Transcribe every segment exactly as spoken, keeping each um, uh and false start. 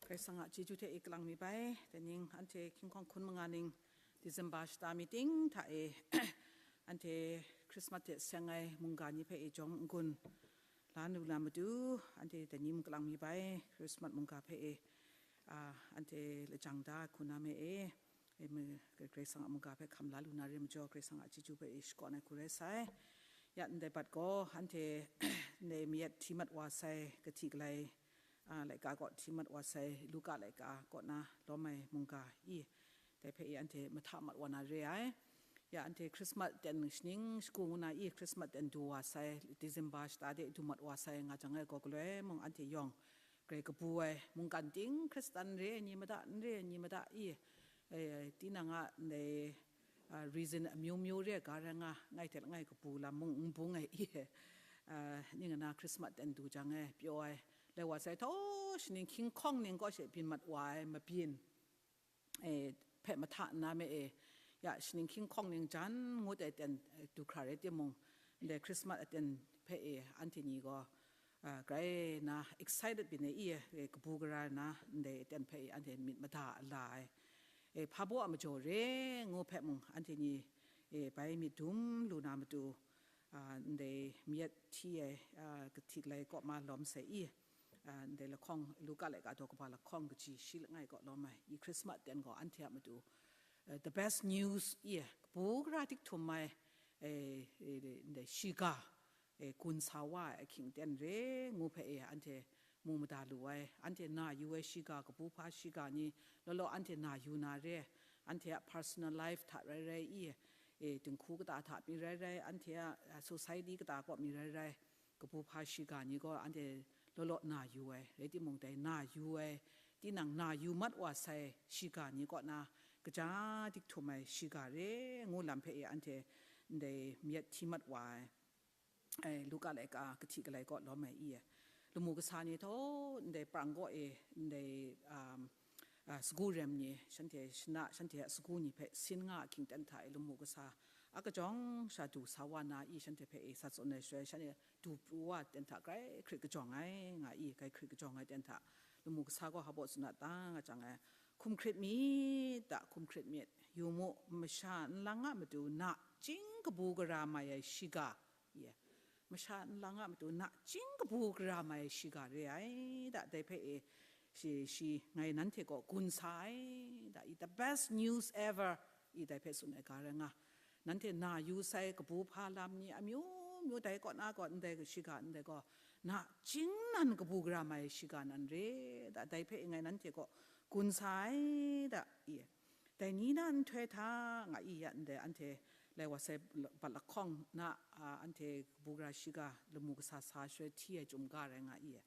Karai Kasang a chyeju hte e kalang mi bai, daning anhte hkying hkawng hkun manga ning December shata meeting hta e anhte Christmas hte seng ai mungga ni hpe e jawng n-gun la nu la matu, anhte daning kalang mi bai, Christmas mungga hpe e, a, anhte lajang da hku na me e, e, me, Karai Kasang a mungga hpe hkam la lu na re majaw, Karai Kasang a chyeju hpe e shakawn ai hku rai sai. Ya, ndai bat gaw, anhte ndai mayat hti mat wa sai, kahti kalai, a, laika kaw hti mat wa sai, Luka laika kaw na lawm ai mungga i, dai hpe i anhte mahta mat wa na re ai. Ya, anhte Christmas ten shaning shagu ngu na i, Christmas ten du wa sai, December shata de du mat wa sai nga jang ai gaw, galoi mung anhte yawng grai kabu ai, mungkan ting Hkristan re ai ni mada, n re ai ni mada i, e, tinang a ndai, a, reason amyu myu re ai ga rai nga, ngai hte langai kabu lam mung n bung ai i, a, ning ana Christmas ten du jang e pyaw ai, lai wa sai, htaw shaning hkying hkawng ning kaw she byin mat wa ai mabyin, e, hpe mahta nna me e, ya, shaning hkying hkawng ning jan ngut ai ten, e, du hkra rai timung, ndai Christmas aten hpe e, anhte ni gaw, a, grai na excited byin ai i, e, kabu gara na ndai aten hpe e, anhte myit mada a la ai. E, hpa baw a majaw re ngu hpe mung, anhte ni, e, bai myit dum lu na matu, a, ndai mayat hti ai, a, kahti kalai kaw ma lawm sai i, a, ndai lahkawng, Luka laika daw kaba lahkawng kaji shi langai kaw lawm ai, i Christmas ten gaw anhte a matu, a, the best news i, kabu gara dik htum ai, e, e, ndai shiga, e, gun sa wa ai ahkying ten re ngu hpe e, anhte mu mada lu ai, anhte na yu ai shiga, kabu hpa shiga ni, law law anhte na yu na re, anhte a personal life hta rai rai i, e, dinghku kata hta mi rai rai, anhte a, a, society kata kaw mi rai rai, kabu hpa shiga ni gaw anhte law law na yu ai, rai timung dai na yu ai, tinang na yu mat wa sai shiga ni kaw na kaja dik htum ai shiga re ngu lam hpe e anhte ndai mayat hti mat wa ai. Ai, Luka laika kahti kalai kaw lawm ai i, lamu kasa ni htaw ndai prang kaw e ndai, um, a, sagu rem ni, shanhte shana, shanhte a sagu ni hpe sin nga ahkying ten hta e lamu kasa a kajawng sha du sa wa na i, shanhte hpe e sa tsun ai shaloi, shanhte du pru wa ten hta grai hkrit kajawng ai nga i, grai hkrit kajawng ai ten hta lamu kasa gaw hpa baw tsun a ta nga jang ai, hkum hkrit myit ta, hkum hkrit myit, yu mu, masha nlang a matu nachying kabu gara mai ai shiga, ye, masha nlang a matu nachying kabu gara mai shiga re ai, da, dai hpe e, shi, shi ngai nanhte kaw gun sa ai, da, i the best news ever, i dai hpe tsun ai ga rai nga. Nanhte na yu sai kabu hpa lam ni amyu myu dai kaw na gaw ndai shiga ndai gaw, nachying nan kabu gara mai shiga nan re, da, dai hpe ngai nanhte kaw gun sa ai, da, i. Dai ni na nhtoi hta nga i ya ndai anhte lai wa sai bat lahkawng na, a, anhte kabu gara shiga lamu kasa sa shaloi hti ai chyum ga rai nga i.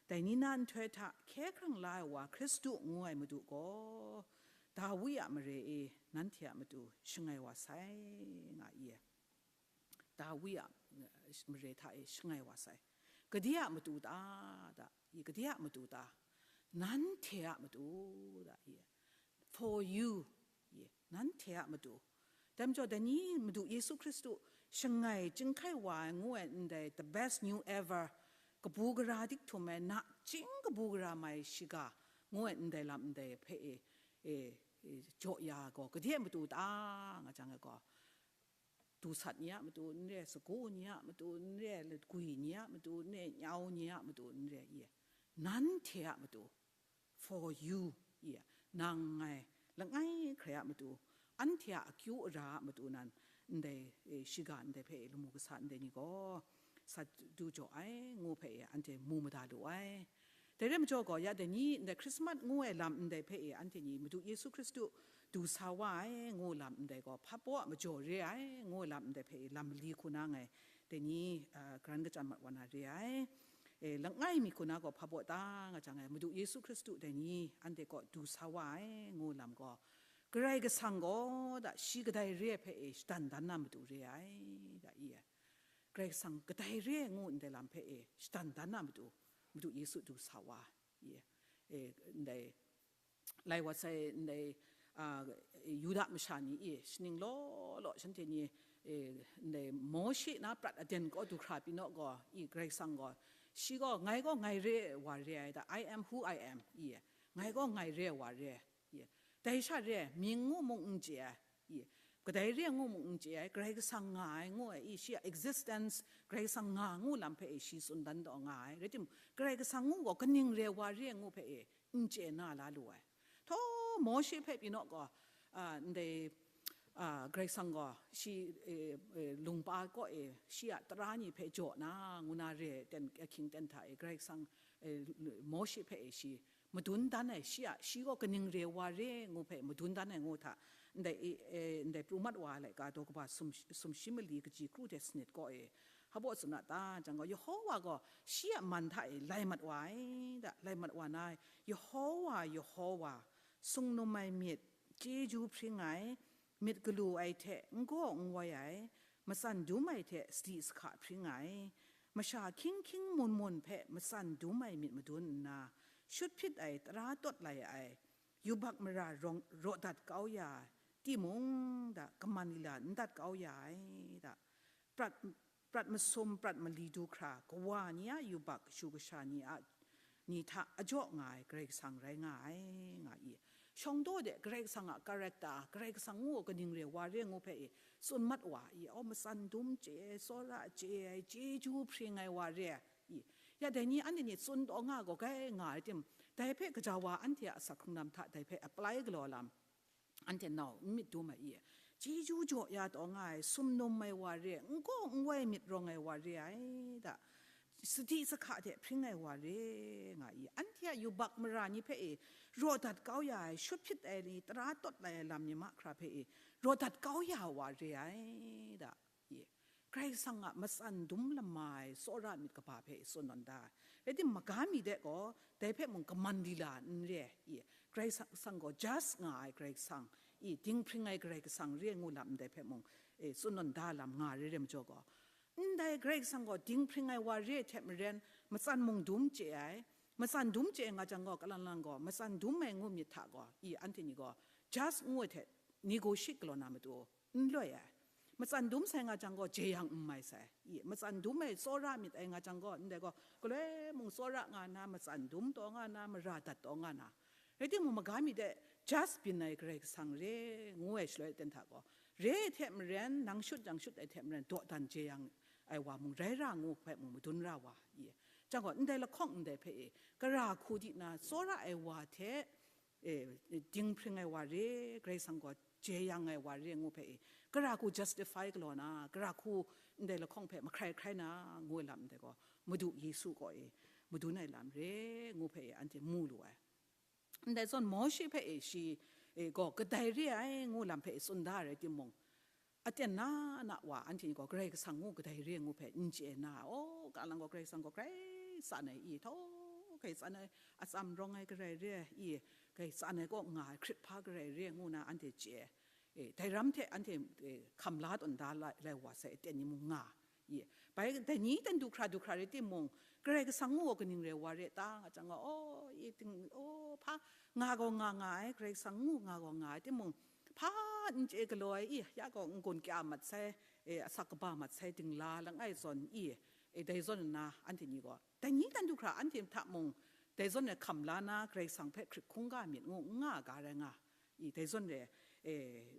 Dai ni na nhtoi hta hkye hkrang la ai wa Hkristu ngu ai Madu gaw, Dawi a mare e nanhte a matu shangai wa sai, nga i. Dawi a, eh, mare hta e shangai wa sai. Gade a matu ta, da, i gade a matu ta, nanhte a matu, da, i, for you, i, nanhte a matu. Dai majaw, dai ni Madu Yesu Hkristu shangai chyinghkai wa ai ngu ai ndai, the best new ever, kabu gara dik htum ai, nachying kabu gara mai shiga ngu ai ndai lam ndai hpe e, e, e, jaw ya gaw, gade a matu ta, nga jang ai gaw, dusat ni a matu n re, sagu ni a matu n re, lagwi ni a matu n re, nyau ni a matu n re, ye, nanhte a matu, for you, ye, nang ngai langai hkrai a matu, anhte a akyu ara a matu nan, ndai, e, shiga ndai hpe lamu kasa ndai ni gaw, sa du jaw ai ngu hpe e anhte mu mada lu ai. Dai rai majaw gaw, ya dai ni ndai Hkrismat ngu ai lam ndai hpe e anhte ni Madu Yesu Hkristu du sa wa ai ngu lam ndai gaw, hpa baw a majaw re ai ngu lam ndai hpe e lam mali hku na ngai dai ni, a, karan kachyan mat wa na re ai. E, langai mi hku na gaw hpa baw ta nga jang ai, Madu Yesu Hkristu dai ni anhte kaw du sa wa ai ngu lam gaw, Karai Kasang gaw da shi kadai re ai hpe e shadan dan na matu re ai, da i ai. Karai Kasang kadai re ai ngu ndai lam hpe e shadan dan na matu, Madu Yesu du sa wa, i, e, ndai, lai wa sai ndai, a, Yuda masha ni e, shaning law law shanhte ni, e, ndai Mawshe na prat aden kaw du hkra pyi naw gaw, i, Karai Kasang gaw, shi gaw, ngai gaw ngai re ai wa re ai da, I am who I am, i, Ngai gaw ngai re wa re, i, dai sha re, mying ngu mung n chye ai, i, kadai re ngu mung n chye ai, Karai Kasang nga ai ngu ai, i, shi a existence, Karai Kasang nga ngu lam hpe e shi tsun dan taw nga ai, rai timung, Karai Kasang ngu gaw kaning re wa re ngu hpe e n chye na la lu ai. Htaw, Mawshe hpe pyi naw gaw, a, ndai, a, Karai Kasang gaw shi, e, e, lungpa kaw e shi a tara ni hpe jaw na, ngu na re ten, ahkying ten hta e, Karai Kasang, e, Mawshe hpe e shi madun dan ai, shi a, shi gaw kaning re wa re ngu hpe madun dan ai ngu hta, ndai, e, e, ndai pru mat wa ai laika daw kaba sum, sumshi mali kaji kru hte sanit kaw e, hpa baw tsun a ta, jang gaw, Yehowa gaw shi a man hta e lai mat wa ai, da, lai mat wa na, Yehowa, Yehowa, sung num ai myit, chyeju hpring ai, myit galu ai hte n gaw n woi ai, matsan dum ai hte sadi sahka hpring ai, masha hkying hkying mun mun hpe matsan dum ai myit madun nna, shut hpyit ai tara tawt lai ai, yubak mara rawng, raw dat kau ya ai, timung da, kaman lila n dat kau ya ai da, prat, prat masum, prat mali du hkra, kawa ni a yubak kashu kasha ni a, ni hta ajaw nga ai Karai Kasang rai nga ai, nga i. Shawng daw de Karai Kasang a character, Karai Kasang ngu kaning re wa re ngu hpe i, tsun mat wa i, aw, matsan dum chye ai, tsawra chye ai, chyeju hpring ai wa re ai, i. Ya dai ni anhte ni tsun taw nga gaw, kai nga ai tim, dai hpe gaja wa anhte a asak hkrung lam hta dai hpe apply galaw lam, anhte nau n myit dum ai i, chyeju jaw ya taw nga ai, sum num ai wa re ai, n gaw n woi myit rawng ai wa re ai da, sadi sahka hte hpring ai wa re nga i, anhte a yubak mara ni hpe e raw dat kau ya ai, shut hpyit ai ni, tara tawt lai ai lam ni mahkra hpe e raw dat kau ya wa re ai da. Ye. Karai Kasang a matsan dum lama ai tsawra myit kaba hpe tsun nawn da ai. Rai timung, maga mi de gaw, dai hpe mung kaman lila n re ai. Ye. Karai Kasang gaw just nga ai Karai Kasang, i, dinghpring ai Karai Kasang re ngu lam ndai hpe mung, e, tsun nawn da lam nga re re majaw gaw, ndai Karai Kasang gaw dinghpring ai wa re ai hte maren, matsan mung dum chye ai, matsan dum chye ai nga jang gaw, kalang lang gaw, matsan dum ai ngu myit hta gaw, i, anhte ni gaw, just ngu ai hte negotiate galaw na matu, n loi ai. Matsan dum sai nga jang gaw, jeyang n mai sai. I, matsan dum ai tsawra myit ai nga jang gaw, ndai gaw, galoi mung tsawra nga na, matsan dum taw nga na, mara dat taw nga na. Rai timung, maga mi de, just byin ai Karai Kasang re, ngu ai shaloi ten hta gaw, re ai hte maren, nang shut jang shut ai hte maren, dawdan jeyang ai wa mung rai ra ngu hpe mung madun ra wa, i. Jang gaw, ndai lahkawng ndai hpe e, kara hku di na, tsawra ai wa hte, e, dinghpring ai wa re, Karai Kasang gaw jeyang ai wa re ngu hpe e, kara hku justify galaw na, kara hku ndai lahkawng hpe mahkrai hkrai na, ngu ai lam ndai gaw, Madu Yesu gaw e, madun ai lam re, ngu hpe e, anhte mu lu ai. Ndai zawn Mawshe hpe e shi, e, gaw kadai re ai, ngu lam hpe e tsun da ai rai timung, aten na na wa anhte ni gaw Karai Kasang ngu kadai re ngu hpe n chye na, o, kalang gaw Karai Kasang gaw grai tsan ai i, htaw, grai tsan ai, atsam rawng ai Karai re ai i, grai tsan ai kaw nga ai hkrit hpa Karai re ngu na anhte chye. E, dai ram hte anhte, e, hkam la tawn da lai, lai wa sai aten ni mung nga, i. Bai dai ni ten du hkra du hkra rai timung, Karai Kasang ngu gaw kaning rai wa re ta nga jang gaw, o, i ting, o, hpa, nga gaw nga nga ai, Karai Kasang ngu nga gaw nga ai timung, hpa n chye galaw ai i, ya gaw n-gun kya mat sai, e, asak kaba mat sai dingla langai zawn i, e, dai zawn nna anhte ni gaw, dai ni dan du hkra anhte hta mung, dai zawn e hkam la na Karai Kasang hpe hkrit hkungga myit ngu n nga ga rai nga, i, dai zawn e, e,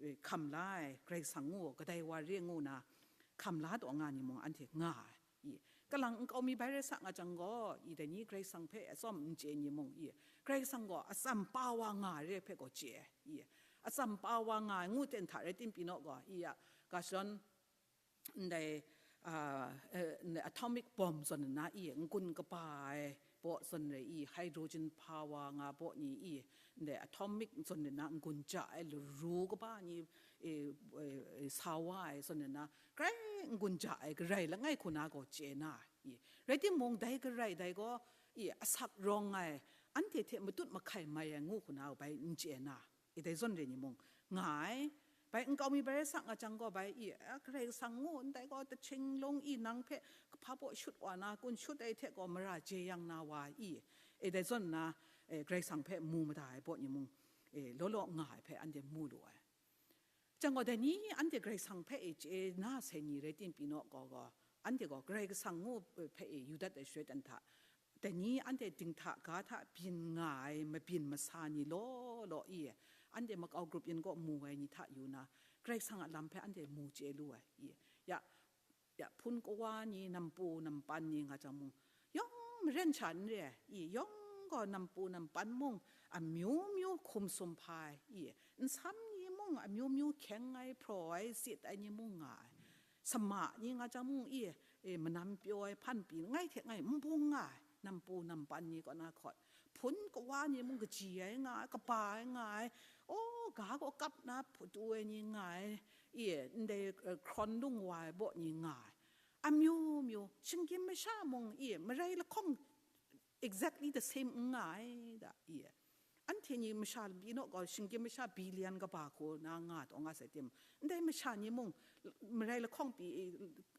e, hkam la ai Karai Kasang ngu, kadai wa re ngu na, hkam la taw nga ni mung anhte nga ai. I, kalang nkau mi bai rai sa nga jang gaw, i, dai ni Karai Kasang hpe atsawm n chye ni mung, i, Karai Kasang gaw atsam pa wa nga re hpe gaw chye ai. I, atsam pa wa nga ai ngu ten hta rai tim pyi naw gaw, i, a, ga shadawn ndai, a, e, ndai atomic bomb zawn nna, i, n-gun kaba ai baw zawn rai i, hydrogen pa wa nga baw ni i, ndai atomic zawn nna n-gun ja ai laru kaba ni, e, e, e, sa wa ai zawn nna, grai n-gun ja ai Karai langai hku na gaw chye na ai. I, rai timung, dai Karai dai gaw, i, asak rawng ai, anhte hte matut mahkai mai ai ngu hku na bai n chye na, i, dai zawn re ni mung nga ai. Bai nkau mi bai rai sa nga jang gaw bai, i, a, Karai Kasang ngu ndai gaw, tahkying lung i, nang hpe kahpa baw shut wa na, kun shut ai hte gaw mara jeyang na wa i, e, dai zawn nna, e, Karai Kasang hpe mu mada ai baw ni mung, e, law law nga ai hpe anhte mu lu ai. Jang gaw, dai ni anhte Karai Kasang hpe e chye na sai ni rai tim pyi naw gaw gaw, anhte gaw Karai Kasang ngu hpe e yu dat ai shaloi ten hta, Dai ni anhte dinghta ga hta byin nga ai mabyin masa ni law law i, anhte makau grup yin kaw mu ai ni hta yu na, Karai Kasang a lam hpe anhte mu chye lu ai i, ya, ya hpun kawa ni, nampu nampan ni nga jang mung, yawng maren sha n re ai i, yawng gaw nampu nampan mung amyu myu hkum sum hpa ai i, nsam ni mung amyu myu hkyeng ai, hpraw ai, sit ai ni mung nga ai. Sama ni nga jang mung i, e, manam pyaw ai hpan pyi ngai hte ngai n bung nga ai, nampu nampan ni kaw na hkawt, hpun kawa ni mung kaji ai nga ai, kaba ai nga ai, o, ga gaw kap na hpatu ai ni nga ai, i, ndai, e, hkrawn lung wa ai baw ni nga ai, amyu myu, shinggyim masha mung i, marai lahkawng exactly the same n nga ai da, i. Anhte ni masha lambi naw gaw shinggyim masha billion kaba hku na nga taw nga sai tim, ndai masha ni mung marai lahkawng pyi,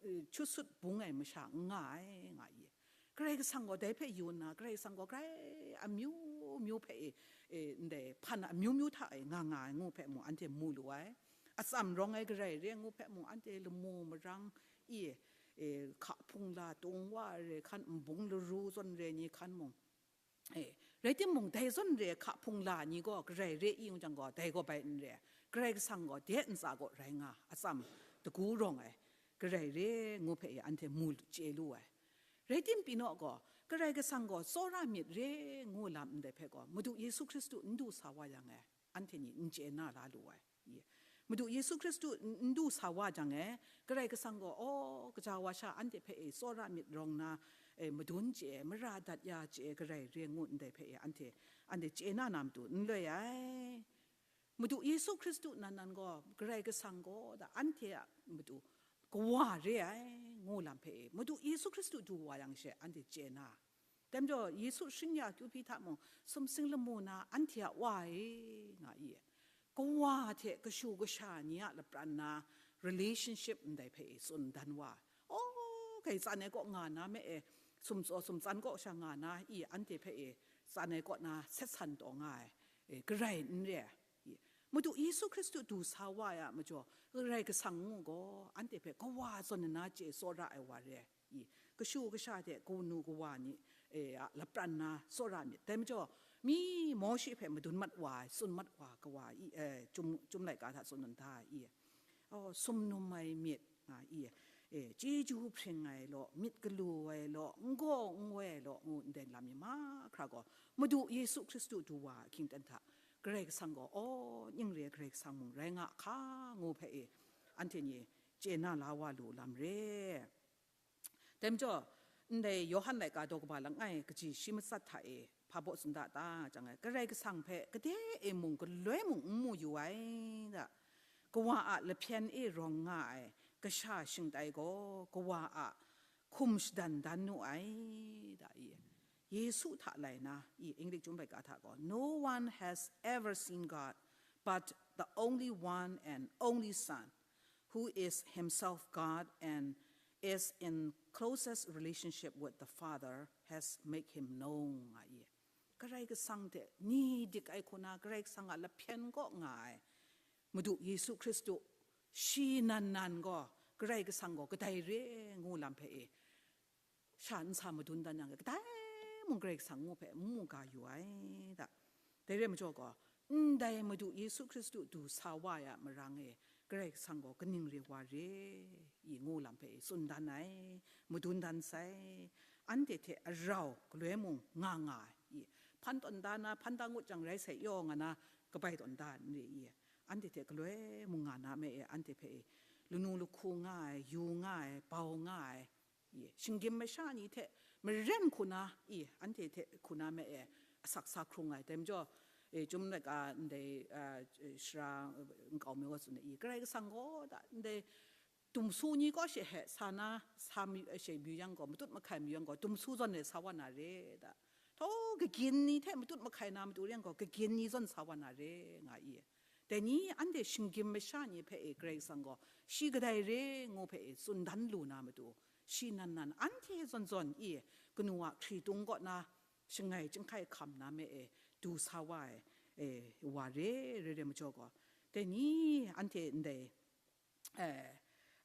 eh, chut sut bung ai masha n nga ai, nga i. Karai Kasang gaw dai hpe yu nna, Karai Kasang gaw grai amyu myu hpe e, eh, ndai hpan amyu myu hta e nga nga ai ngu hpe mung anhte mu lu ai. Atsam rawng ai Karai re ngu hpe mung anhte lamu marang i, eh, hka hpung la tung wa ai re hkan, nbung laru zawn re ni hkan mung, e, rai timung, dai zawn re hka hpung la ni gaw Karai re i ngu jang gaw, dai gaw bai n re ai. Karai Kasang gaw de ntsa gaw rai nga, atsam dagu rawng ai Karai re ngu hpe e anhte mu chye lu ai. Rai tim pyi naw gaw, Karai Kasang gaw tsawra myit re ngu lam ndai hpe gaw, Madu Yesu Hkristu n du sa wa yang e, anhte ni n chye na la lu ai. Ye. Madu Yesu Hkristu n, n du sa wa jang e, Karai Kasang gaw, aw, kaja wa sha anhte hpe e tsawra myit rawng na, e, madun chye, mara dat ya chye, Karai re ngu ndai hpe e anhte, anhte chye na na matu n loi ai. Madu Yesu Hkristu nan nan gaw, Karai Kasang gaw da anhte a matu kawa re ai, ngu lam hpe e, Madu Yesu Hkristu du wa yang she anhte chye na. Dai majaw, Yesu shing ya akyu hpyi hta mung, sumsing lamu na anhte a Wa e, nga i. Kawa hte kashu kasha ni a lapran na relationship ndai hpe e tsun dan wa. O, kai tsan ai kaw nga na me e, sumtsaw sumtsan kaw sha nga na i, anhte hpe e tsan ai kaw na set san taw nga ai, e, Karai n re ai. I, Madu Yesu Hkristu du sa wa ai a majaw, Karai Kasang ngu gaw, anhte hpe kawa zawn nna chye tsawra ai wa re ai. I, kashu kasha hte kanu kawa ni, e, a lapran na tsawra myit. Dai majaw, mi Mawshe hpe madun mat wa ai, tsun mat wa ai kawa i, e, Chyum, Chyum laika hta tsun dan da ai i, aw, sumnum ai myit, nga i, e, chyeju hpring ai law, myit galu ai law, n gaw n woi ai law, ngu ndai lam mi mahkra gaw, Madu Yesu Hkristu du wa ai hkying ten hta, Karai Kasang gaw, aw, ning re ai Karai Kasang mung rai nga hka, ngu hpe e, anhte ni chye na la wa lu lam re. Dai majaw, ndai Yawhan laika daw kaba langai kaji shi matsat hta e, hpa baw tsun da ta jang ai, Karai Kasang hpe kade e mung galoi mung n mu yu ai da. Kawa a lahpyen e rawng nga ai kasha shingtai gaw, kawa a hkum shadan dan nu ai, da i. Yesu hta lai na, i, English Chyum laika hta gaw, "No one has ever seen God, but the only one and only Son, who is himself God and is in closest relationship with the Father, has made him known," nga i. Karai Kasang hte ni dik ai hku na, Karai Kasang a lahpyen kaw nga ai Madu Yesu Hkristu, shi nan nan gaw Karai Kasang gaw kadai re ngu lam hpe e, sha nsa madun dan yang, kadai mung Karai Kasang ngu hpe n mu ga yu ai da. Dai re majaw gaw, ndai Madu Yesu Hkristu du sa wa ai a marang e, Karai Kasang gaw kaning re wa re i ngu lam hpe tsun dan ai, madun dan sai. Anhte hte arau galoi mung nga nga ai i, hpan tawn da na, hpan da ngut jang rai sai yaw nga na, kabai tawn da n re i, anhte hte galoi mung nga na me e, anhte hpe e, lanu lahku nga ai, yu nga ai, bau nga ai, i, shinggyim masha ni hte maren hku na, i, anhte hte hku na me e, asak sa hkrung ai. Dai majaw, e, Chyum laika ndai, a, shara, e, nkau mi wa tsun ai, i, Karai Kasang gaw da, ndai dumsu ni kaw she he sa na, sa mi, e, she mayu yang gaw, matut mahkai mayu yang gaw, dumsu zawn e sa wa na re da. Htau kagyin ni hte matut mahkai na matu ring gaw, kagyin ni zawn sa wa na re, nga i. Dai ni anhte shinggyim masha ni hpe e Karai Kasang gaw, shi kadai re ngu hpe e tsun dan lu na matu, shi nan nan anhte zawn zawn i, kanu a hkritung kaw na, shangai chyinghkai hkam na me e, du sa wa ai, e, wa re, re re majaw gaw, dai ni anhte ndai, e,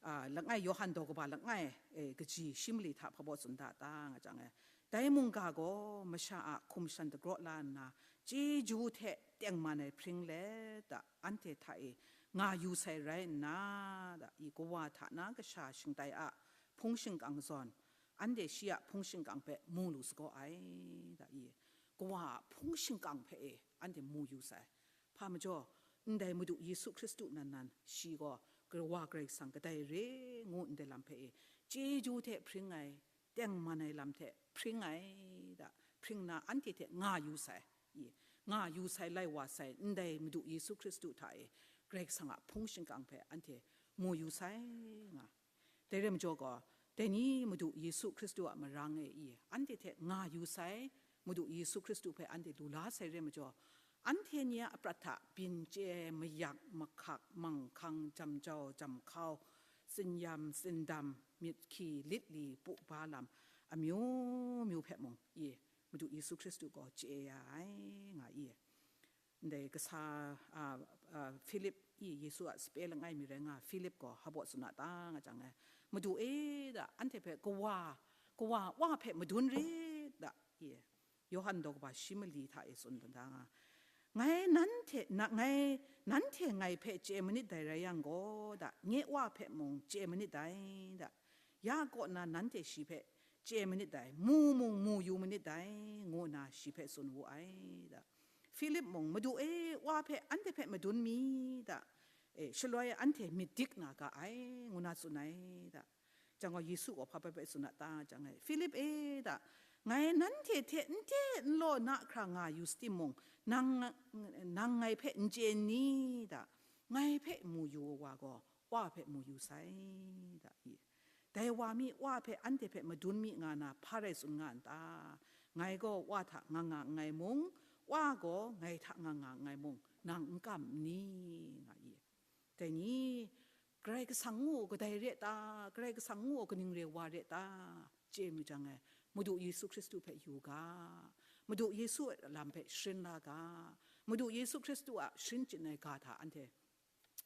a, langai Yawhan daw kaba langai, e, kaji shi mali hta hpa baw tsun da ta nga jang e, Dai mungga gaw masha a hkum shan dagraw la nna, chyeju hte tengman ai hpring let da, anhte hta e nga yu sai rai nna da, i Kawa hta na kasha shingtai a hpung shingkang zawn, anhte shi a hpung shingkang hpe mu lu sagaw ai da, i Kawa a hpung shingkang hpe e anhte mu yu sai. Hpa majaw, ndai Madu Yesu Hkristu nan nan, shi gaw Kawa Karai Kasang kadai re ngu ndai lam hpe e, chyeju hte hpring ai, tengman ai lam hte hpring ai da, hpring na anhte hte nga yu sai, i, nga yu sai, lai wa sai, ndai Madu Yesu Hkristu hta e Karai Kasang a hpung shingkang hpe anhte mu yu sai nga. Dai rai majaw gaw, dai ni Madu Yesu Hkristu a marang e i, anhte hte nga yu sai, Madu Yesu Hkristu hpe anhte lu la sai rai majaw, anhte ni a aprat hta byin chye, mayak, mahkak, manghkang, jam jau, jam hkau, tsinyam, tsindam, myit hkyi, lit li, pu ba lam, amyu myu hpe mung, i, Madu Yesu Hkristu gaw chye ya ai, nga i. Ndai kasa, a, a, Philip, i, Yesu a sape langai mi rai nga, Philip gaw hpawt tsun a ta nga jang e, Madu e da, anhte hpe Kawa, Kawa Wa hpe madun rit da, i, Yawhan daw kaba shi mali hta e tsun da nga, ngai nanhte, na, ngai, nanhte ngai hpe chye manit dai rai yang gaw da, nye Wa hpe mung chye manit dai da, ya kaw na nanhte shi hpe chye manit dai, mu mung mu yu manit dai, ngu nna shi hpe tsun wu ai da. Philip mung, Madu e, Wa hpe anhte hpe madun mi da, e, shaloi anhte myit dik na ga ai, ngu na tsun ai da. Jang gaw Yesu gaw hpa bai bai tsun a ta jang e, Philip e da, ngai nanhte hte n te n law na hkra nga yu sa timung, nang, nang ngai hpe n chye n ni da, ngai hpe mu yu wa gaw, Wa hpe mu yu sai da, i. Dai wa mi Wa hpe anhte hpe madun mi nga na hpa rai tsun nga n ta? Ngai gaw Wa hta nga nga nngai mung, Wa gaw ngai hta nga nga nngai mung, nang n kam n ni? Nga i. Dai ni, Karai Kasang ngu kadai re ta? Karai Kasang ngu kaning re wa re ta? Chye mu jang e, Madu Yesu Hkristu hpe yu ga, Madu Yesu a lam hpe sharin la ga, Madu Yesu Hkristu a sharin chyin ai ga hta anhte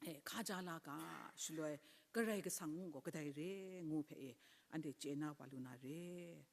e, hkaja la ga, shaloi Karai Kasang ngu gaw kadai re ngu hpe e, anhte chye na wa lu na re.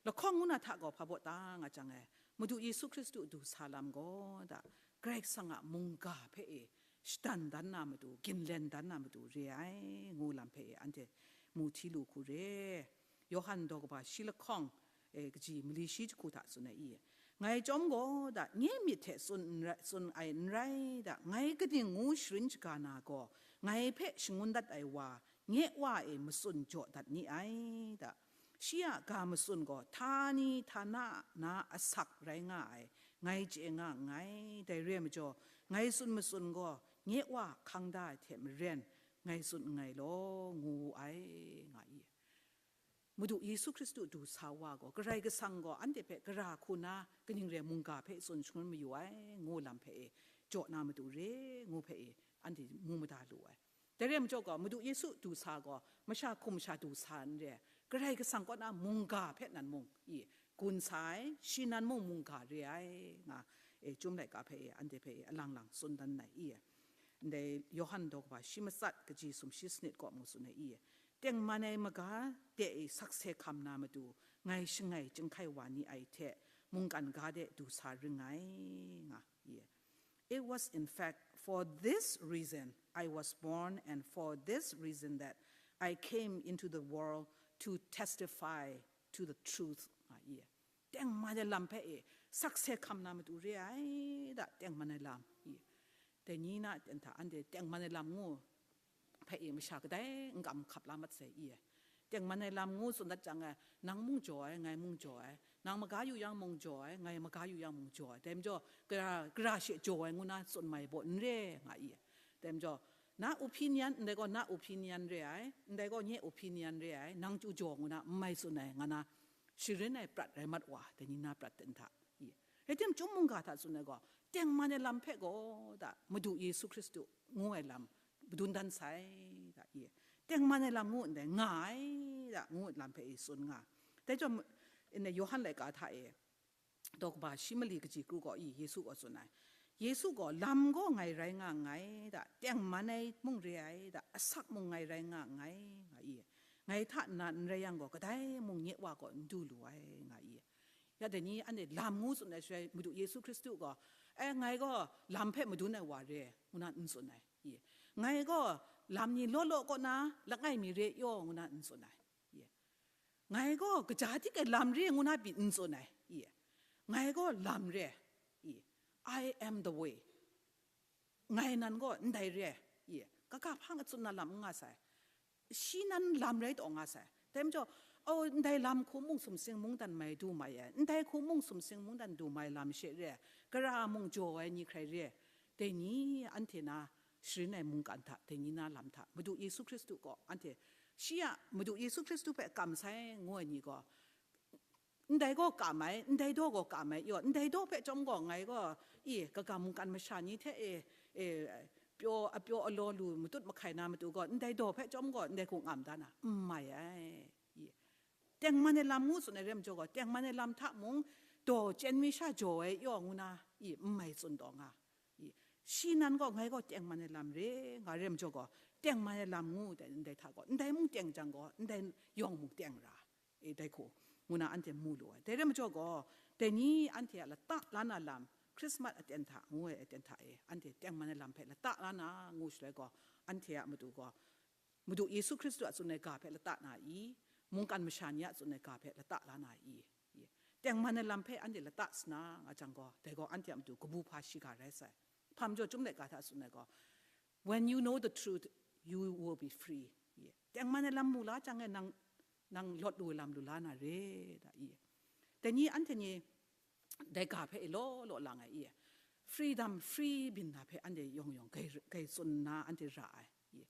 Lahkawng ngu na hta gaw hpa baw ta nga jang e, Madu Yesu Hkristu du sa lam gaw da, Karai Kasang a mungga hpe e, shadan dan na matu, ginlen dan na matu re ai, ngu lam hpe e, anhte mu hti lu hku re. Yawhan daw kaba shi lahkawng, e, kaji mali shi jahku hta tsun ai i, ngai chyawm gaw da, nye myit hte tsun n rai, tsun ai n rai da, ngai kaning ngu sharin shaga na gaw, ngai hpe shangun dat ai wa, nye Wa e matsun jaw dat ni ai da. Shi a ga matsun gaw htani htana na asak rai nga ai, ngai chye nga nngai. Dai re ai majaw, ngai tsun matsun gaw nye Wa hkang da ai hte maren, ngai tsun nngai law, ngu wu ai, nga i. Madu Yesu Hkristu du sa wa gaw, Karai Kasang gaw anhte hpe gara hku na kaning re mungga hpe tsun shangun mayu ai, ngu lam hpe e, jaw na matu re, ngu hpe e, anhte mu mada lu ai. Dai re ai majaw gaw, Madu Yesu du sa gaw, masha hkum sha du sa n re, Karai Kasang kaw na mungga hpe nan mung i, gun sa ai, shi nan mung mungga re ai, nga e, Chyum laika hpe e, anhte hpe e, alang lang tsun dan ai i. Ndai Yawhan daw kaba shi matsat kaji sumshi sanit kaw mu tsun ai i, tengman ai maga de e sakse hkam na matu, ngai shangai chyinghkai wa ni ai hte, mungkan ga de du sa ring ai, nga i. It was, in fact, for this reason I was born, and for this reason that I came into the world to testify to the truth, nga i. Tengman ai lam hpe e, sakse hkam na matu re ai da, tengman ai lam i. Dai ni na ten hta anhte tengman ai lam ngu hpe e masha kadai n kam hkap la mat sai i. Tengman ai lam ngu tsun dat jang e, nang mung jaw ai, ngai mung jaw ai, nang maga yu yang mung jaw ai, ngai maga yu yang mung jaw ai. Dai majaw, gara, gara she jaw ai ngu na tsun mai baw n re, nga i. Dai majaw, na opinion, ndai gaw na opinion re ai, ndai gaw nye opinion re ai, nang chyu jaw ngu na n mai tsun ai, nga na sharin ai prat rai mat wa, dai ni na prat ten hta i. Rai tim, Chyum mungga hta tsun ai gaw, tengman ai lam hpe gaw da, Madu Yesu Hkristu ngu ai lam madun dan sai, da i. Tengman ai lam ngu ndai, nga ai, da, ngu lam hpe i tsun nga. Dai chyawm, ndai Yawhan laika hta e, daw kaba shi mali kaji kru gaw i, Yesu gaw tsun ai. Yesu gaw, lam gaw ngai rai nga nngai, da, tengman ai mung re ai, da, asak mung ngai rai nga nngai, nga i. Ngai hta nna n rai yang gaw, kadai mung nye Wa gaw n du lu ai, nga i. Ya dai ni anhte lam ngu tsun ai shaloi, Madu Yesu Hkristu gaw, "E, ngai gaw lam hpe madun ai wa re," ngu na n tsun ai. I, "Ngai gaw lam ni law law kaw na langai mi re yaw," ngu na n tsun ai. I, "Ngai gaw kaja dik ai lam re," ngu na pyi n tsun ai. I, "Ngai gaw lam re." I, "I am the way." Ngai nan gaw ndai re ai, i, kaga hpang a tsun na lam n nga sai. Shi nan lam rai taw nga sai. Dai majaw, o, ndai lam hku mung sumsing mungdan mai du mai ai, ndai hku mung sumsing mungdan du mai lam she re ai, gara mung jaw ai ni hkrai re ai, dai ni anhte na sharin ai mungkan hta, dai ni na lam hta, Madu Yesu Hkristu gaw anhte, shi a Madu Yesu Hkristu hpe kam sai ngu ai ni gaw, ndai gaw kam ai, ndai daw gaw kam ai, yaw, ndai daw hpe chyawm gaw ngai gaw, i, kaga mungkan masha ni hte e, e, pyaw, apyaw alaw lu matut mahkai na matu gaw, ndai daw hpe chyawm gaw, ndai hku ngam da na, n mai ai. I, tengman ai lam ngu tsun ai re majaw gaw, tengman ai lam hta mung, daw chyen mi sha jaw ai, yaw, ngu na, i, n mai tsun taw nga. I, shi nan gaw, ngai gaw tengman ai lam re nga re majaw gaw, tengman ai lam ngu dai, ndai hta gaw, ndai mung teng jang gaw, ndai yawng mung teng ra. E, dai hku, ngu na anhte mu lu ai. Dai re majaw gaw, dai ni anhte a lata la na lam, Christmas aten hta ngu ai aten hta e, anhte tengman ai lam hpe lata la na ngu shaloi gaw, anhte a matu gaw, Madu Yesu Hkristu a tsun ai ga hpe lata na i, mungkan masha ni a tsun ai ga hpe lata la na i, i, tengman ai lam hpe anhte lata sa na nga jang gaw, dai gaw anhte a matu kabu hpa shiga rai sai. Hpa majaw, Chyum laika hta tsun ai gaw, "When you know the truth, you will be free." I, tengman ai lam mu la jang e, nang, nang lawt lu ai lam lu la na re, da i. Dai ni anhte ni dai ga hpe e law law lang ai i. Freedom, free byin na hpe anhte yawng yawng gai, gai tsun nna anhte ra ai. I,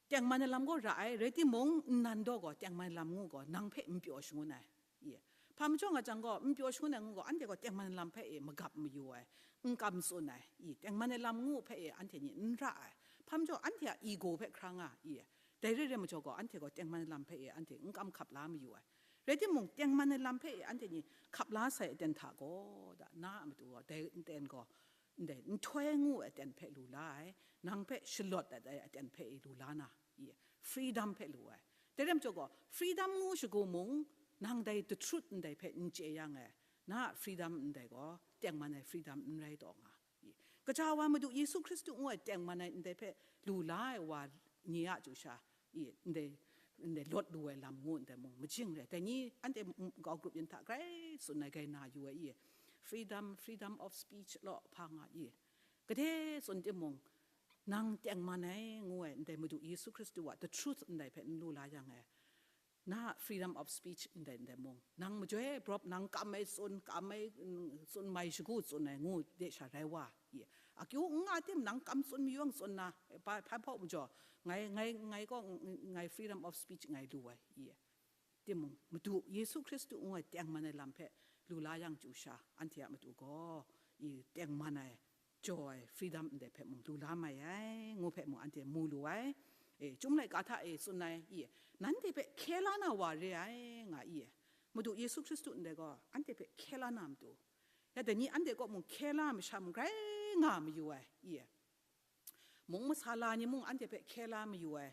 tengman ai lam gaw ra ai, rai timung, nnan daw gaw tengman ai lam ngu gaw, nang hpe n pyaw shangun ai. I, hpa majaw nga jang gaw, n pyaw shangun ai ngu gaw, anhte gaw tengman ai lam hpe e magap mayu ai, n kam tsun ai. I, tengman ai lam ngu hpe e anhte ni n ra ai. Hpa majaw, anhte a ego hpe hkra nga, i, dai re re majaw gaw, anhte gaw tengman ai lam hpe e anhte n kam hkap la mayu ai. Rai timung, tengman ai lam hpe e anhte ni hkap la sai aten hta gaw, da, na a matu gaw, dai nten gaw, ndai nhtoi ngu ai aten hpe lu la ai, nang hpe shalawt dat ai aten hpe e lu la na, i, freedom hpe lu ai. Dai re majaw gaw, freedom ngu shagu mung, nang dai the truth ndai hpe n chye yang e, na a freedom ndai gaw, tengman ai freedom n rai taw nga. I, kaja wa Madu Yesu Hkristu ngu ai tengman ai ndai hpe lu la ai wa ni a chyu sha, i, ndai, ndai lawt lu ai lam ngu ndai mung, majing re. Dai ni anhte m-, m-, grau grup yin hta grai tsun ai grai na yu ai i, freedom, freedom of speech law hpa nga i, gade tsun timung, nang tengman ai ngu ai ndai Madu Yesu Hkristu a the truth ndai hpe n lu la yang e, na freedom of speech ndai ndai mung, nang majoi brawp, nang kam ai tsun, kam ai, mm, tsun mai shagu tsun ai ngu de sha rai wa, i, akyu n nga tim, nang kam tsun mayu ang tsun na, hpa, hpa hpaw majaw, ngai, ngai, ngai gaw, ng-, ng-, ngai freedom of speech ngai lu ai, i. Timung, Madu Yesu Hkristu ngu ai tengman ai lam hpe lu la yang chyu sha, anhte a matu gaw, i, tengman ai, jaw ai, freedom ndai hpe mung lu la mai ai, ngu hpe mung anhte mu lu ai. E, Chyum laika hta e tsun ai, i, nanhte hpe hkye la na wa re ai, nga i, Madu Yesu Hkristu ndai gaw, anhte hpe hkye la na matu. Ya dai ni anhte kaw mung hkye la masha mung grai nga mayu ai, i, mung masala ni mung anhte hpe hkye la mayu ai,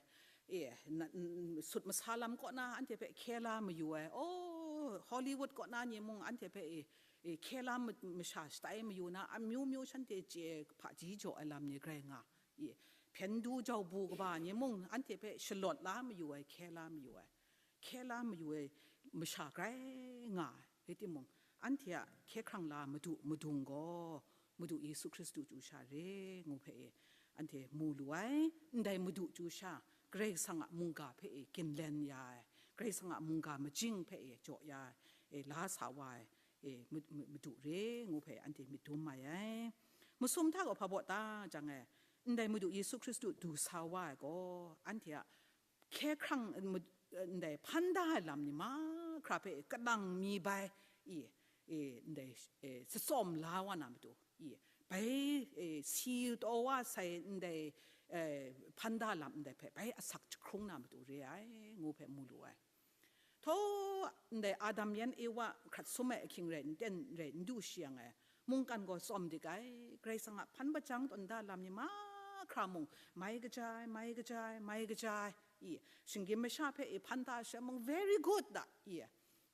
e, na, n-, sut masa lam kaw na anhte hpe hkye la mayu ai, o, Hollywood kaw na ni mung anhte hpe, e, e, hkye la ma-, masha shatai mayu na, amyu myu shanhte chye hpaji jaw ai lam ni grai nga, i, hpyen du jau bu kaba ni mung anhte hpe shalawt la mayu ai, hkye la mayu ai, hkye la mayu ai masha grai nga ai. Rai timung, anhte a hkye hkrang la madu madung gaw, Madu Yesu Hkristu chyu sha re ngu hpe e, anhte mu lu ai. Ndai madu chyu sha, Karai Kasang a mungga hpe e ginlen ya ai, Karai Kasang a mungga majing hpe e jaw ya ai, e, la sa wa ai, e, ma-, ma-, madu re ngu hpe anhte myit dum mai ai. Masum hta gaw hpa baw ta jang e, ndai Madu Yesu Hkristu du sa wa ai gaw, anhte a hkye hkrang, ma-, ndai hpan da ai lam ni mahkra hpe kanang mi bai, i, i, ndai, e, shatsawm la wa na matu, i, bai, e, si taw wa sai ndai, e, hpan da lam ndai hpe bai asak jahkrung na matu re ai, ngu hpe mu lu ai. Htaw ndai Adam yan Ewa hkrat sum ai ahkying rai nten rai n du shi yang e, mungkan gaw tsawm dik ai, Karai Kasang a hpan bajang tawn da lam ni mahkra mung, mai kaja ai, mai kaja ai, mai kaja ai, i, shinggyim masha hpe i hpan da ai sha mung, very good da, i,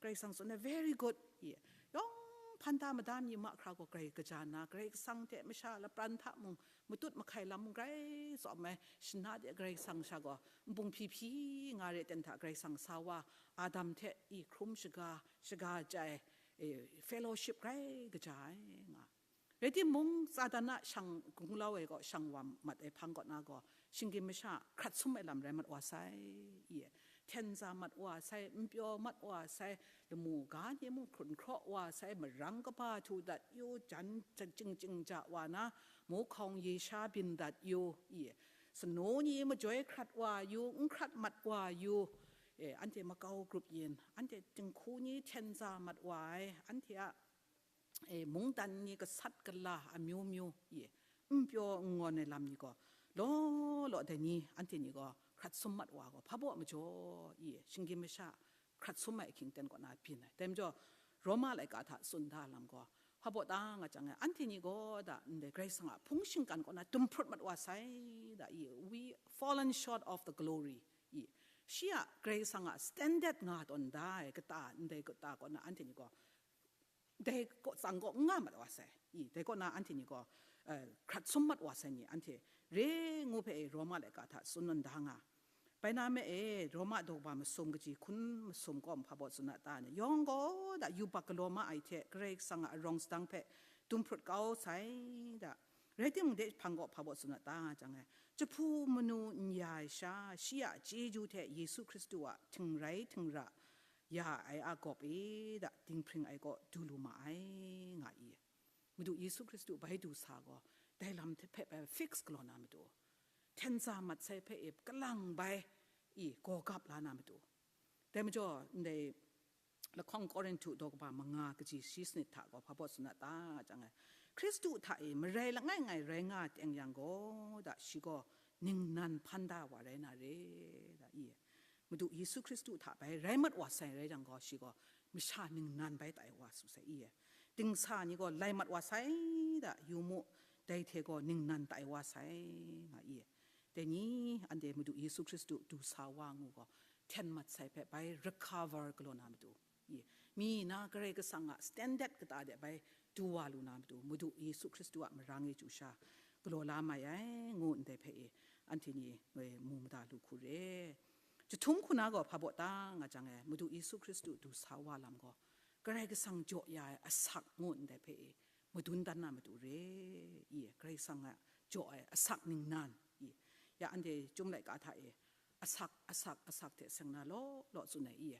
Karai Kasang tsun ai, very good, i, yawng Hpan da madam ni mahkra gaw grai kaja nna, Karai Kasang hte masha lapran hta mung, matut mahkai lam mung grai tsawm ai, shana de Karai Kasang sha gaw nbung hpyi hpyi nga re ten hta Karai Kasang sa wa, Adam hte i hkrum shaga, shaga chyai, e, fellowship grai kaja ai nga. Rai timung, Satan a shang gunglau ai gaw shang wa mat ai hpang kaw na gaw, shinggyim masha hkrat sum ai lam rai mat wa sai, i, hten za mat wa sai, npyaw mat wa sai, lamu ga ni mung hkrun hkraw wa sai, marang kaba htu dat yu, jan jing jing ja wa na, muhkawng ye sha byin dat yu, i, sanu ni majoi hkrat wa yu, n hkrat mat wa yu, e, anhte makau grup yin, anhte dinghku ni hten za mat wa ai, anhte a e, mungdan ni gasat gala amyu myu, i, n pyaw n ngawn ai lam ni gaw, law law dai ni, anhte ni gaw hkrat sum mat wa gaw, hpa baw majaw, i, shinggyim masha hkrat sum ai ahkying ten kaw na byin ai. Dai majaw, Roma laika hta tsun da lam gaw, hpa baw ta nga jang e, anhte ni gaw da ndai Karai Kasang a hpung shinggan kaw na dum hprut mat wa sai, da, i, we fallen short of the glory, i, shi a Karai Kasang a standard nga tawn da ai kata, ndai kata kaw na anhte ni gaw, dai kaw tsang kaw n nga mat wa sai, i, dai kaw na anhte ni gaw, eh, hkrat sum mat wa sai ni anhte re ngu hpe e Roma laika hta tsun nawn da nga. Bai na me e, Roma daw kaba masum kaji hkun masum kaw hpa baw tsun a ta ni, yawng gaw da yubak galaw ma ai hte, Karai Kasang a arawng sadang hpe dum hprut kau sai da. Rai timung, de hpang gaw hpa baw tsun a ta nga jang e, jahpu manu n ya ai sha, shi a chyeju hte Yesu Hkristu a htingrai htingra ya ai a gawp e da, dinghpring ai kaw du lu ma ai, nga i. Madu Yesu Hkristu bai du sa gaw, dai lam hpe bai fix galaw na matu, hten za mat sai hpe e kalang bai i gaw gap la na matu. Dai majaw, ndai lahkawng Korinhtu daw kaba manga kaji shi sanit hta gaw hpa baw tsun a ta nga jang e, Hkristu hta e marai langai ngai rai nga teng yang gaw, da, shi gaw ningnan hpan da wa rai na re, da, i. Madu Yesu Hkristu hta bai rai mat wa sai rai jang gaw, shi gaw masha ningnan bai tai wa su sai, i. Dingsa ni gaw lai mat wa sai, da, yu mu, dai hte gaw ningnan tai wa sai, nga i. Dai ni anhte Madu Yesu Hkristu du sa wa ngu gaw, hten mat sai hpe bai recover galaw na matu, i, mi na Karai Kasang a standard kata de bai du wa lu na matu, Madu Yesu Hkristu a marang e chyu sha galaw la mai ai, ngu ndai hpe e, anhte ni, e, mu mada lu hku re. Jahtum hku na gaw hpa baw ta nga jang e, Madu Yesu Hkristu du sa wa lam gaw, Karai Kasang jaw ya ai asak ngu ndai hpe e, madun dan na matu re, i, Karai Kasang a jaw ai asak ningnan, i, ya anhte Chyum laika hta e, asak, asak, asak hte seng na law law tsun ai, i.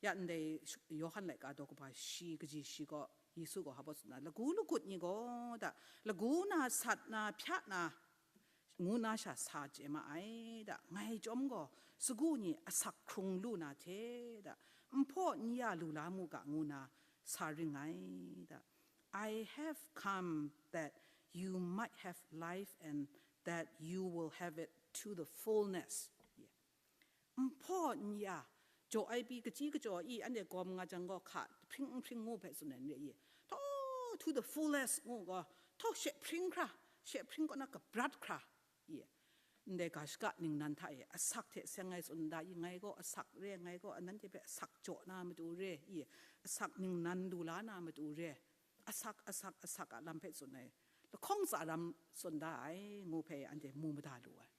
Ya ndai Yawhan laika daw kaba shi kaji shi gaw, Yesu gaw hpa baw tsun na, lagu lagut ni gaw da, lagu na sat na hpya na, ngu na sha sa chye ma ai da, ngai chyawm gaw sagu ni asak hkrung lu na hte da, nhpaw n ya lu la mu ga ngu na sa ring ai da. I have come that you might have life and that you will have it to the fullness. Nhpaw n ya, jaw ai pyi kachyi kachyaw i, anhte gawm nga jang gaw hka hpring hpring ngu hpe tsun ai n re i, htaw to the fullest ngu gaw, htaw she hpring hkra, she hpring kaw na kabrat hkra, i, ndai ga shaka ningnan hta e, asak hte seng ai tsun da i, ngai gaw asak re, ngai gaw ananhte hpe asak jaw na matu re, i, asak ningnan lu la na matu re, asak, asak, asak a lam hpe tsun ai, lahkawng tsa ram tsun da ai, ngu hpe anhte mu mada lu ai.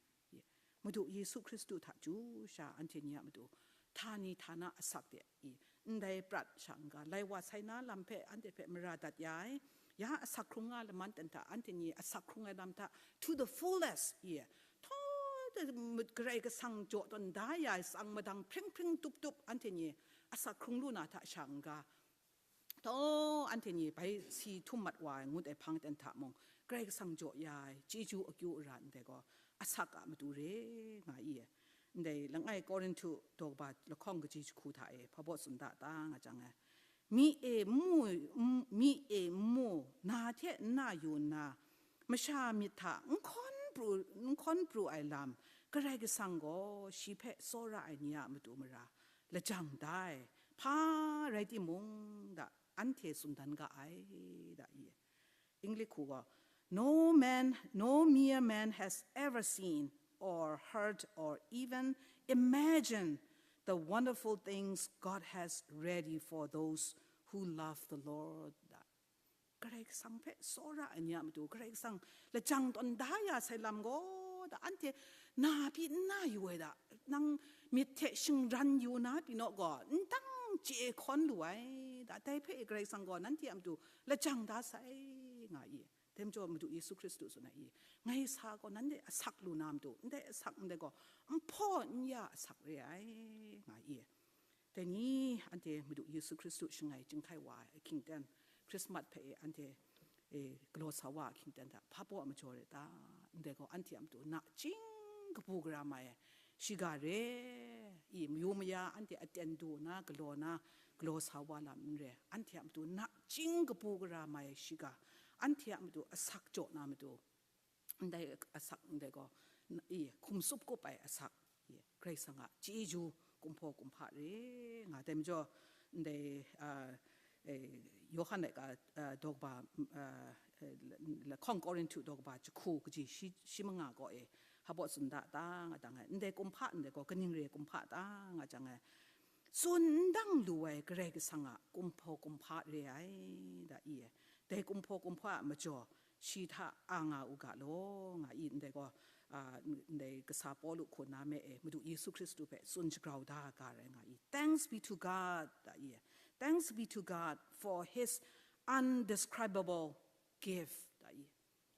Madu Yesu Hkristu hta chyu sha anhte ni a matu, htani htana asak de i, ndai prat sha n-ga, lai wa sai na lam hpe anhte hpe mara dat ya ai. Ya asak hkrung nga laman ten hta anhte ni asak hkrung ai lam hta to the fullest i, htaw de mut Karai Kasang jaw tawn da ya ai tsang madang hpring hpring tup tup anhte ni asak hkrung lu na hta sha n-ga, taw anhte ni bai si htum mat wa ai ngut ai hpang ten hta mung, Karai Kasang jaw ya ai chyeju akyu ara ndai gaw, asak a matu re nga i. Ndai langai Korinhtu daw kaba lahkawng kaji jahku hta e hpa baw tsun da ta nga jang e, mi e n mu, mi e n mu, na hte n na yu nna, masha myit hta n hkawn pru, n hkawn pru ai lam, Karai Kasang gaw shi hpe tsawra ai ni a matu mara lajang da ai, hpa rai timung da, anhte tsun dan ga ai, da i. English hku gaw, no man, no mere man has ever seen or heard or even imagined the wonderful things God has ready for those who love the Lord. Da. Karai Kasang hpe tsawra ai ni a matu, Karai Kasang lajang tawn da ya sai lam gaw, da anhte na pyi n na yu ai da, nang myit hte shingran yu na pyi naw gaw, n dang chye hkawn lu ai, da dai hpe Karai Kasang gaw nanhte a matu lajang da sai, nga i. Dai majaw Madu Yesu Hkristu tsun ai i, ngai sa gaw nanhte asak lu na matu, ndai asak ndai gaw, nhpaw n ya asak re ai, nga i. Dai ni anhte Madu Yesu Hkristu shangai chyinghkai wa ai ahkying ten, Christmas hpe e anhte, e, galaw sa wa ahkying ten hta, hpa baw a majaw re ta? Ndai gaw anhte a matu nachying kabu gara mai ai shiga re i, mayu maya anhte aten du na, galaw na, galaw sa wa lam n re, anhte a matu nachying kabu gara mai ai shiga, anhte a matu asak jaw na matu, ndai asak ndai gaw, n-, i, hkum tsup kup ai asak, i, Karai Kasang a chyeju kumhpaw kumhpa re nga. Dai majaw, ndai, a, e, Yawhan laika, a, daw kaba, m, a, e, la-, lahkawng Korinhtu daw kaba jahku kaji shi, shi manga kaw e, hpa baw tsun da ta nga jang e, ndai kumhpa ndai gaw kaning re kumhpa ta nga jang e, tsun n dang lu ai Karai Kasang a kumhpaw kumhpa re ai, da i e. Dai kumhpaw kumhpa a majaw, shi hta a nga u ga law, nga i, ndai gaw, a, ndai kasa Pawlu hku na me e, Madu Yesu Hkristu hpe tsun shagrau da ga rai nga i. Thanks be to God, da i. Thanks be to God for his undescribable gift, da i.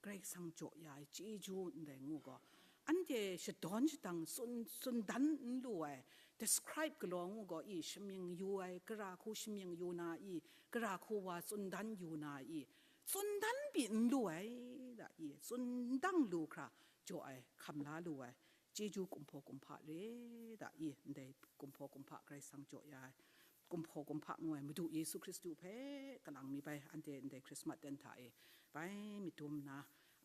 Karai Kasang jaw ya ai chyeju ndai ngu gaw, anhte shadawn shadang tsun, tsun dan n lu ai, describe galaw ngu gaw i, shamying yu ai, gara hku shamying yu na i, gara hku wa tsun dan yu na i, tsun dan pyi n lu ai, da i, tsun dang lu hkra jaw ai, hkam la lu ai, chyeju kumhpaw kumhpa re, da i, ndai kumhpaw kumhpa Karai Kasang jaw ya ai, kumhpaw kumhpa ngu ai Madu Yesu Hkristu hpe kalang mi bai, anhte ndai Christmas ten hta e bai myit dum nna,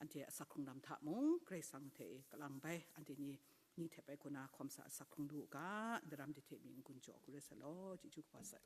anhte asak hkrung lam hta mung Karai Kasang hte e kalang bai, anhte ni, ni hte bai hku na hkawm sa asak hkrung lu u ga, ndaram de hte mi n-gun jaw hku rai sa law, chyeju kaba sai.